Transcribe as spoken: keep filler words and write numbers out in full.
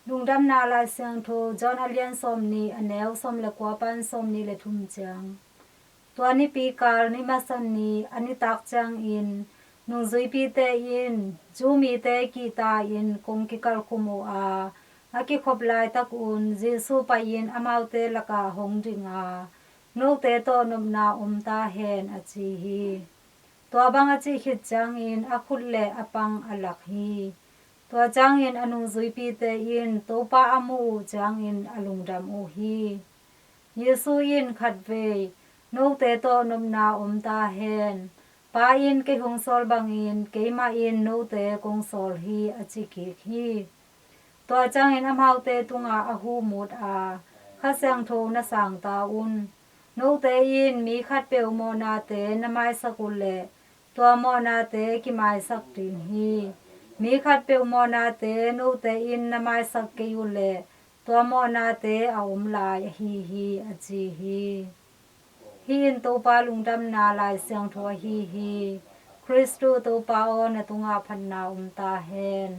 Lungdamna Lai Siangtho John a lian sawmnih, a neu sawm le kua pan sawmnih le thum ciang. Tua nipi kal ni masa ni a nitak ciangin nungzuipite in Jew mite kihta-in kong kikalkhum uh a, a kikhop laitak un Jesu pai-in amaute lakah hong ding a, "Note tawh nopna om ta hen," a ci hi. Tua bang a cih khit ciangin a khut le a pang a lak hi. Tua ciangin a nungzuipite in Topa a muh uh ciangin a lungdam uh hi. Jesu in khatvei, "Note tawh nopna om ta hen. Pa in kei hong sawl bangin keimah in note kong sawl hi," a ci kik hi. Tua ciangin amaute tungah a hu mut a, "Kha Siangtho na sang ta un. Note in mi khatpeuh mawhnate na maisak uh leh tua mawhnate kimaisak ding hi. Mi khatpeuh mawhnate note in na maisak kei uh leh tua mawhnate a om lai ahi hi," a ci hi. Hih in Topa Lungdamna Lai Siangtho ahi hi. Khristu Topa aw, na tungah phatna om ta hen.